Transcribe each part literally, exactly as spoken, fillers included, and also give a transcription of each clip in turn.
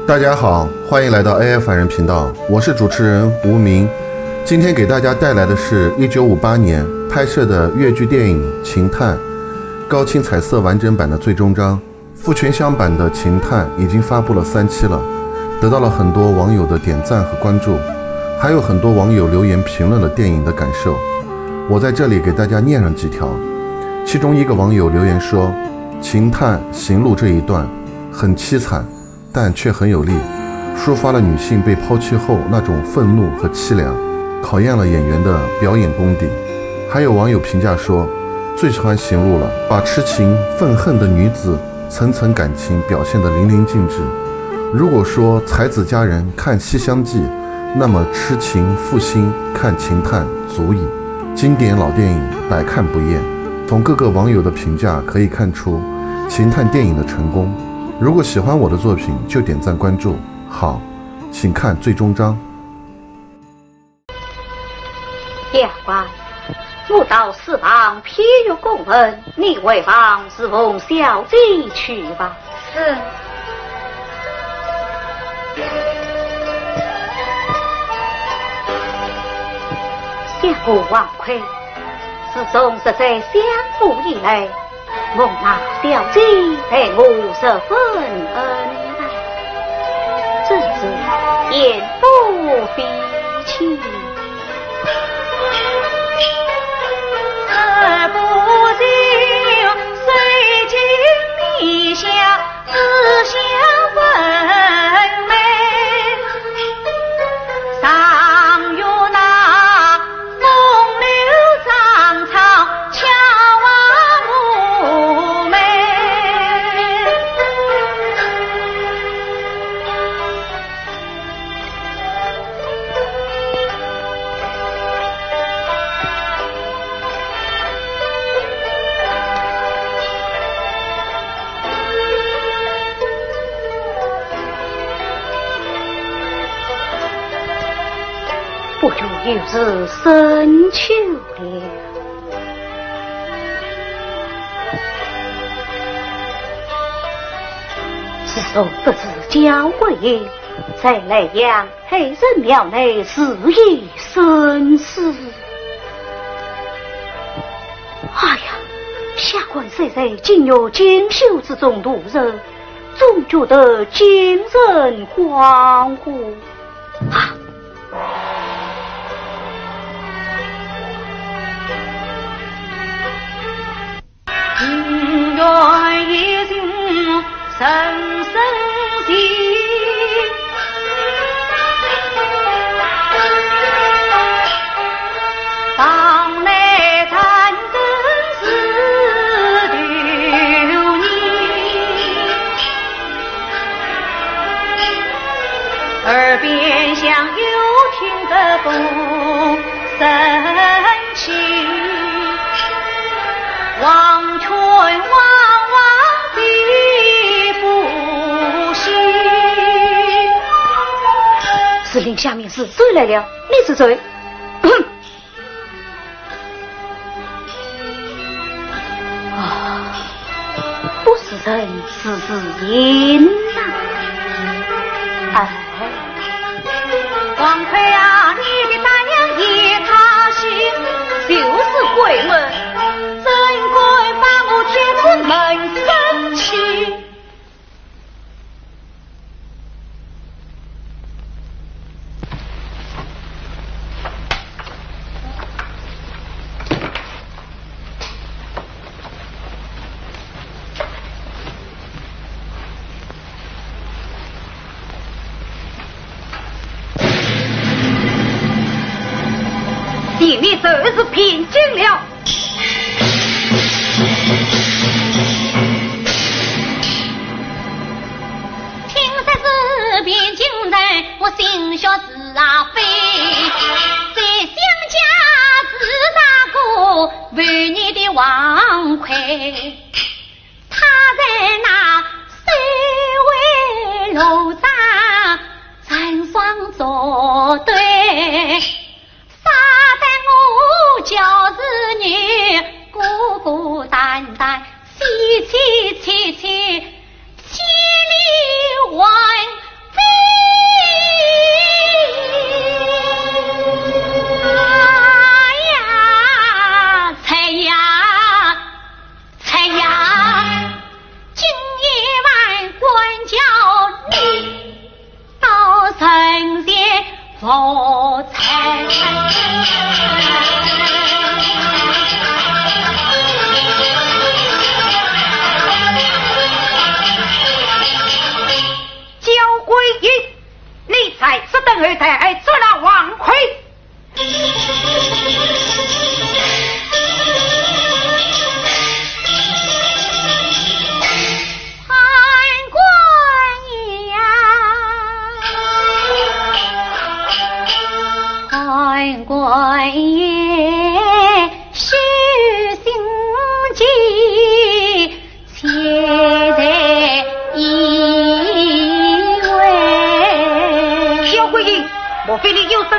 大家好，欢迎来到A I凡人频道，我是主持人吴明。今天给大家带来的是一九五八年拍摄的越剧电影《秦探》，高清彩色完整版的最终章。傅泉香版的《秦探》已经发布了三期了，得到了很多网友的点赞和关注，还有很多网友留言评论了电影的感受。我在这里给大家念上几条。其中一个网友留言说：“秦探行路这一段很凄惨，但却很有力，抒发了女性被抛弃后那种愤怒和凄凉，考验了演员的表演功底。”还有网友评价说：“最喜欢行路了，把痴情愤恨的女子层层感情表现得淋漓尽致。如果说才子佳人看《西厢记》，那么痴情负心看《秦探》足矣。经典老电影，百看不厌。”从各个网友的评价可以看出《秦探》电影的成功。如果喜欢我的作品，就点赞关注。好，请看最终章。丫鬟，我到书房批阅公文，你回房侍奉小姐去吧。是。相国王魁，自从入赘相府以来， 蒙那小姐待我十分恩爱，真是言不必尽。不觉又是深秋了。自从得知焦桂英在莱阳海神庙内自缢身死，哎呀，下官虽在金玉锦绣之中度日，总觉得精神恍惚。 啊！情愿一生深深情，当来战争是流年。 耳边响又听得风声起，黄泉汪汪碧波起。是令下面是谁来了？你是谁？哼！ 啊，不是人，是是影呐！哎，王魁啊，你的胆量也太小，就是鬼门，怎敢把我贴出门生气？ 前面就是汴京了。听说是汴京城，我心血自然飞。在想家是那个叛逆的王魁，他在那水外路上成双作对。 杀得我就是你孤孤单单，凄凄切切，千里寻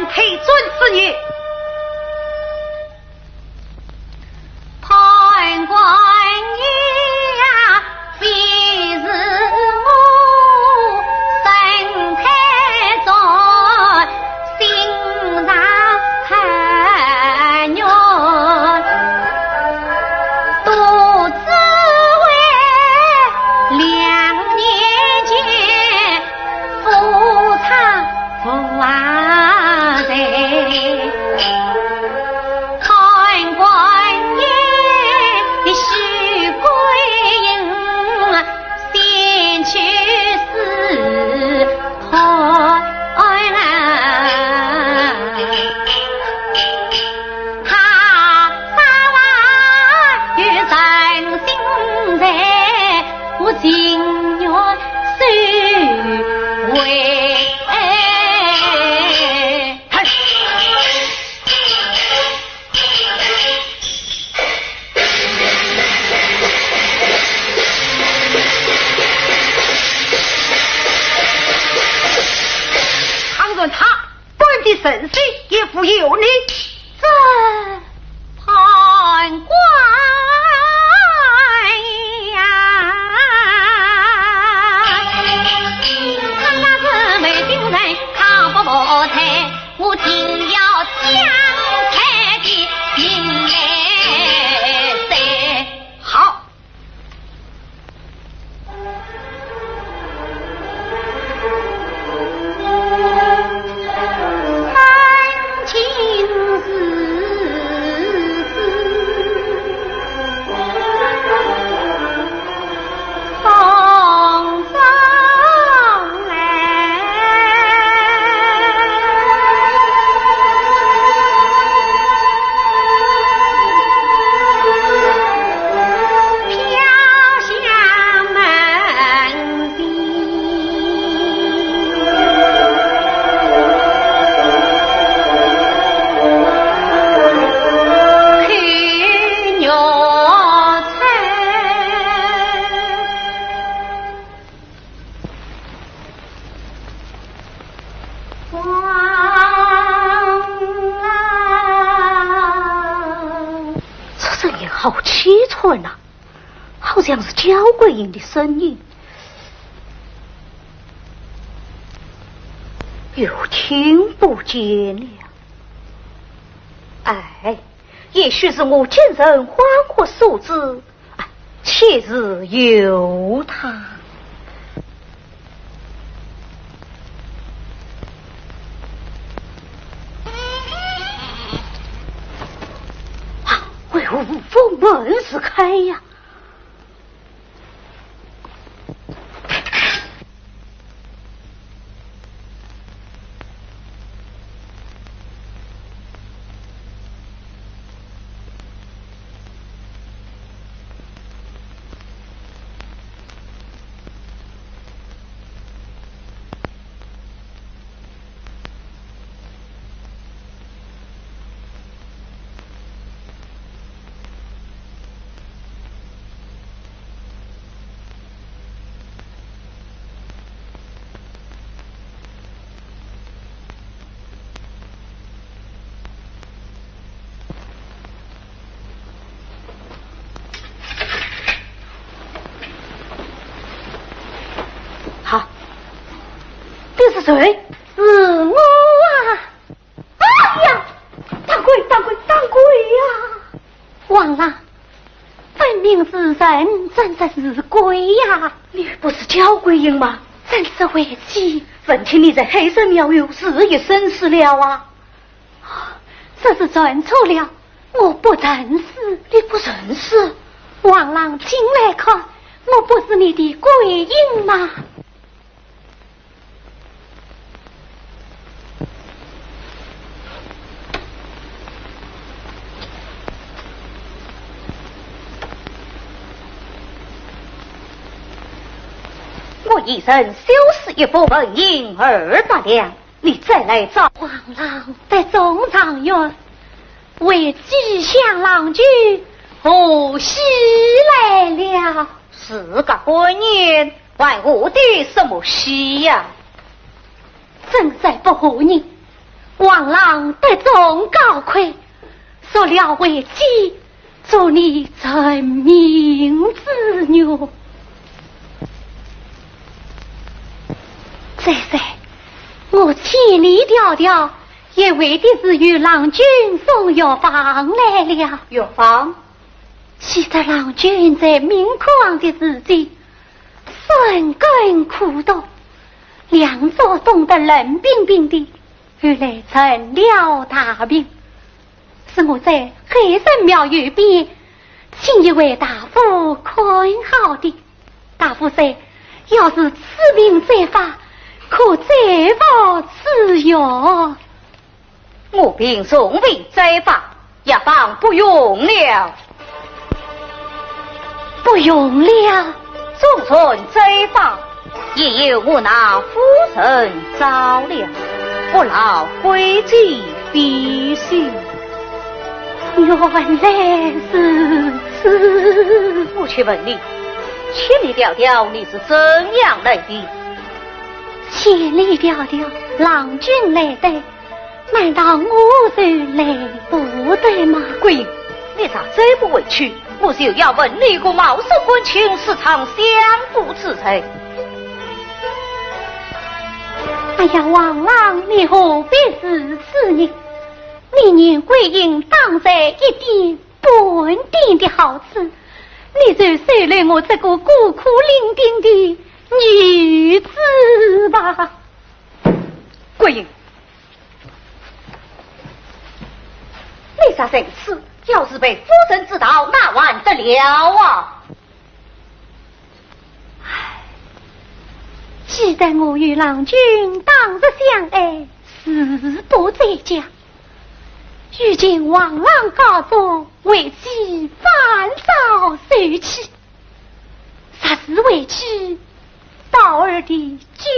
退尊子女。判官爷呀，非是我身太重，心肠太软，都只为两年前 夫唱妇啊罪，判官爷许桂英先去试婚啊。 他啥话有真心在，我情愿收回。倘若他 办的成事也无有你。这判官呀，他那是没精神，他不服气，我定要将他的命来哉。好， 这声音好凄惨呐，好像是焦桂英的声音，又听不见了。哎，也许是我精神恍惚所致， 哎，且自由他。啊，为何无风门自开呀？ 好，你是谁？是我啊！哎呀，打鬼，打鬼，打鬼呀！王郎，分明是人，怎说是鬼呀？你不是焦桂英吗？怎说为妻？闻听你在海神庙有事，也生死了啊？ 这是传错了，我不认识。你不认识？王郎近来看，我不是你的桂英吗？我一人就是一副纹银二百两， 你再来找……王郎得中状元，为妻享郎君，贺喜来了。是个官人，还贺的什么喜呀？真是不和你，王郎得中高魁，若了为妻，助你成名之愿。再说，我千里迢迢，也为的是与郎君送药方来了。药方？其实郎君在明窟行的时节，深耕苦读，粮作种得冷冰冰的，后来成了大病，是我在海神庙右边请一位大夫看好的。大夫说，要是此病再发，可再服此药。 我病从未再发，药方不用了。不用了？纵然再发，也由我那夫人找了，不劳贵姐费心。原来如此。我且问你，千里迢迢你是怎样来的？千里迢迢，郎君来得， 难道我就来不得吗？桂英，你若再不回去，我就要问你个冒失官亲，私闯相府之罪。哎呀，王郎，你何必如此呢？你念桂英当在一点半点的好处，你就收留我这个孤苦伶仃的女子吧。桂英， 你这人是，要是被夫人知道，那还得了啊？唉，既然我与郎君当日相爱，誓不再嫁，如今王郎高中，为妻反遭休弃，若是回去，宝儿的举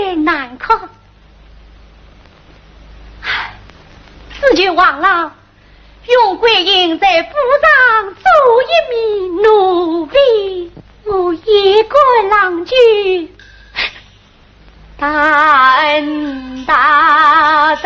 脸难看。 唉，只求王郎容桂英在府上做一名奴婢，我也甘郎君担当得。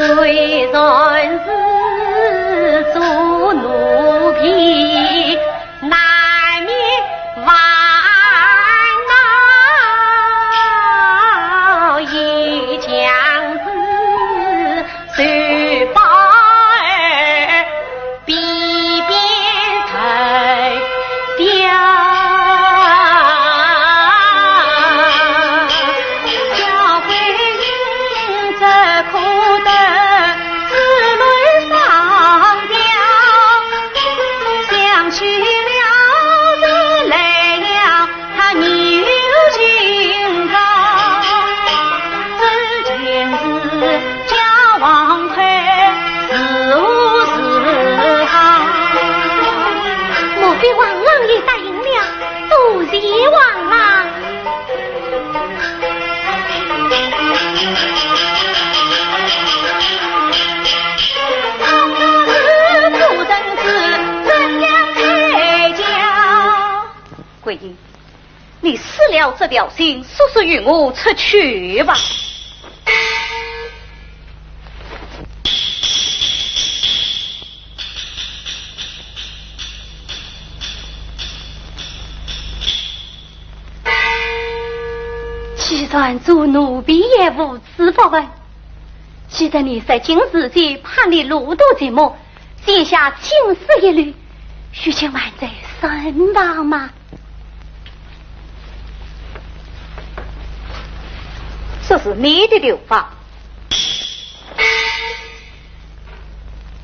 虽然是做奴婢，难免烦恼，也将是受报而 皮鞭抽掉。小桂英只可得自泪双掉，想起了就来了 他女情高，只见是家王魁，如何是好？莫非王郎也答应了？多谢王郎。夫人是怎样开交？ 桂英，你撕了这条信，速速与我出去吧。既然做奴婢也无此福分， 既然你在今日间判你路途寂寞，写下情书一律，如今还在身旁吗？这是你的头发。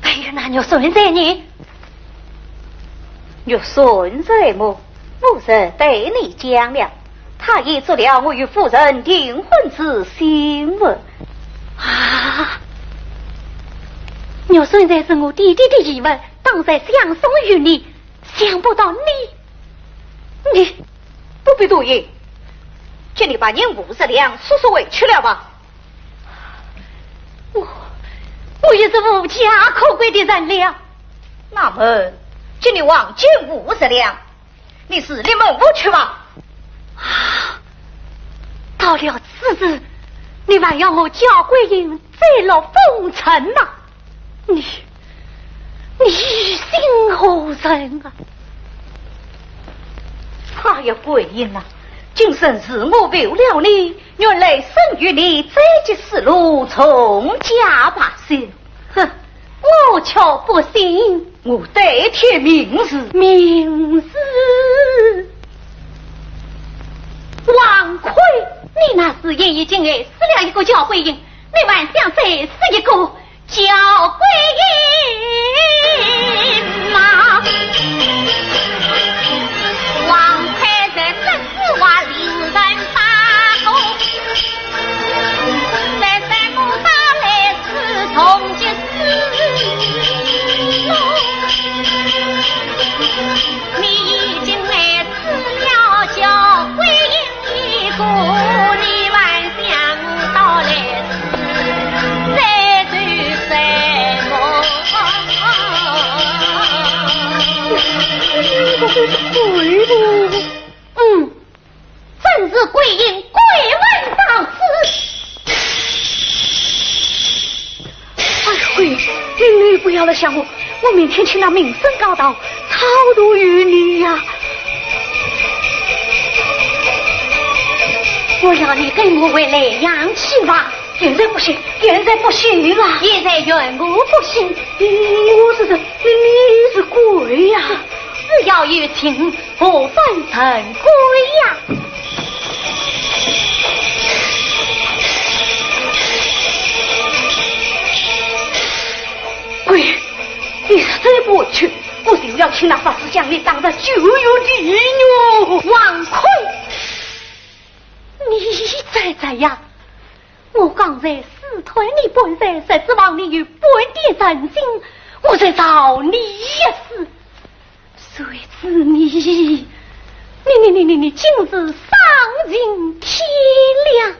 白玉兰玉，谁在呢？玉玉顺在么？我是对你讲了，他已做了我与夫人订婚之信物。啊！玉顺才是我爹爹的遗物，当然相送于你，想不到你，你……不必多言，请你把银五十两速速回去了吧。我……我已是无家可归的人了。那么，请你还我五十两，你自立门户去吧。啊！到了此时，你还要我焦桂英再落风尘吗？你……你心何忍啊？哎呀，桂英啊，今生是我负了你，原来生与你再结丝路，重加白首。哼，我却不信。我对天盟誓。盟誓？王魁，你那时也已经害死了一个焦桂英，你还想再死一个焦桂英吗？王魁在这句话令人发火，在山姆打来此重结丝路。你已经害死了焦桂英一个，你还想我到来此再受折磨？嗯，真是桂英，桂英当死。哎呦喂，你，你不要来想我，我明天请那名僧高道超度于你呀。我要你跟我回莱阳去吧。现在不行，现在不行啊。现在缘何不行？你，我是人，你，你是鬼呀。只要有情，何分人鬼呀？鬼，你实在不回去，我就要请那法师将你打入九幽地狱。王魁，你再这样，我刚才试探你半日，实指望你有半点人心，我才饶你一死。谁知你，你，你，你，你，你竟是丧尽天良！